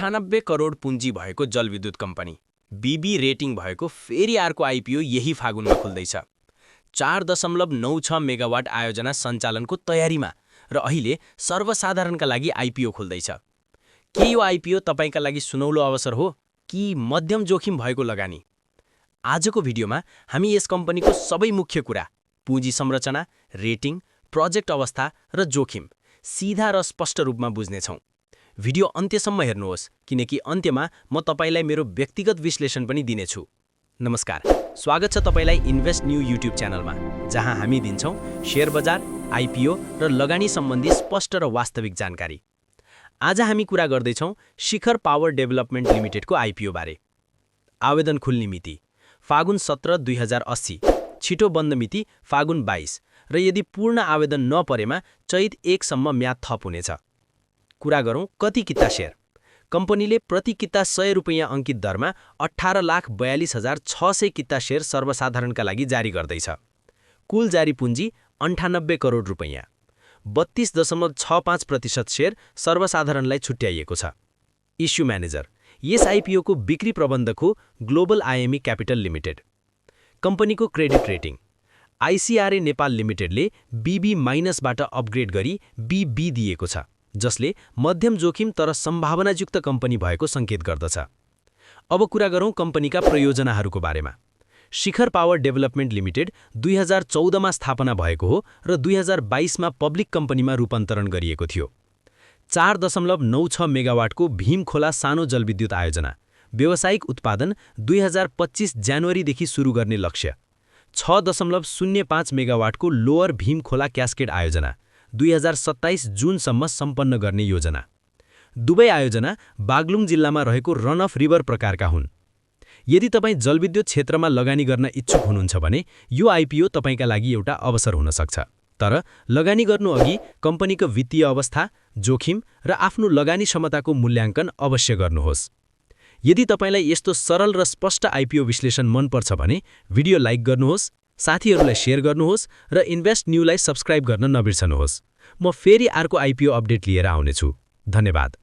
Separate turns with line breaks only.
98 करोड पुँजी भएको जलविद्युत कम्पनी बीबी रेटिङ भएको फेरि अर्को आइपिओ यही फागुनमा खुल्दैछ। 4.96 मेगावाट आयोजना सञ्चालनको तयारीमा र अहिले सर्वसाधारणका लागि आइपिओ खुल्दैछ। के यो आइपिओ तपाईका लागि सुनौलो अवसर हो कि मध्यम जोखिम भएको लगानी? आजको भिडियोमा हामी यस कम्पनीको सबै मुख्य कुरा, पुँजी संरचना, रेटिङ, प्रोजेक्ट अवस्था र जोखिम सीधा र स्पष्ट रूपमा बुझ्नेछौँ। भिडियो अन्त्यसम्म हेर्नुहोस् किनकि अन्त्यमा म तपाईलाई मेरो व्यक्तिगत विश्लेषण पनि दिनेछु। नमस्कार, स्वागत छ तपाईलाई इन्भेस्ट न्यू युट्युब च्यानलमा, जहाँ हामी दिन्छौँ शेयर बजार, आइपिओ र लगानी सम्बन्धी स्पष्ट र वास्तविक जानकारी। आज हामी कुरा गर्दैछौँ शिखर पावर डेभलपमेन्ट लिमिटेडको आइपिओ बारे। आवेदन खुल्ने मिति फागुन 17, 2080, छिटो बन्द मिति फागुन 22 र यदि पूर्ण आवेदन नपरेमा चैत 1 सम्म म्याद थप हुनेछ। कुरा गरौँ कति किता शेयर। कम्पनीले प्रति किता 100 रुपैयाँ अंकित दरमा 18,42,600 किता शेयर सर्वसाधारणका लागि जारी गर्दैछ। कुल जारी पुँजी 98 करोड रुपैयाँ, 32.65% शेयर सर्वसाधारणलाई छुट्याइएको छ। इस्यु म्यानेजर यस आइपिओको बिक्री प्रबन्धक हो ग्लोबल आइएमई क्यापिटल लिमिटेड। कम्पनीको क्रेडिट रेटिङ आइसिआरए नेपाल लिमिटेडले BB- अपग्रेड गरी BB दिएको छ, जसले मध्यम जोखिम तर सम्भावनायुक्त कम्पनी भएको सङ्केत गर्दछ। अब कुरा गरौँ कम्पनीका प्रयोजनाहरूको बारेमा। शिखर पावर डेभलपमेन्ट लिमिटेड 2014मा स्थापना भएको हो र 2022मा पब्लिक कम्पनीमा रूपान्तरण गरिएको थियो। 4.96 मेगावाटको भीमखोला सानो जलविद्युत आयोजना, व्यावसायिक उत्पादन 2025 जनवरीदेखि सुरु गर्ने लक्ष्य। 6.05 मेगावाटको लोअर भीमखोला क्यास्केड आयोजना 2027 जुनसम्म सम्पन्न गर्ने योजना। दुवै आयोजना बागलुङ जिल्लामा रहेको रन अफ रिभर प्रकारका हुन्। यदि तपाईँ जलविद्युत क्षेत्रमा लगानी गर्न इच्छुक हुनुहुन्छ भने यो आइपिओ तपाईँका लागि एउटा अवसर हुन सक्छ। तर लगानी गर्नुअघि कम्पनीको वित्तीय अवस्था, जोखिम र आफ्नो लगानी क्षमताको मूल्याङ्कन अवश्य गर्नुहोस्। यदि तपाईलाई यस्तो सरल र स्पष्ट आइपिओ विश्लेषण मनपर्छ भने भिडियो लाइक गर्नुहोस्, साथीहरूलाई शेयर गर्नुहोस् र इन्भेस्ट न्यूलाई सब्स्क्राइब गर्न नबिर्सनुहोस्। म फेरि अर्को आइपिओ अपडेट लिएर आउनेछु। धन्यवाद।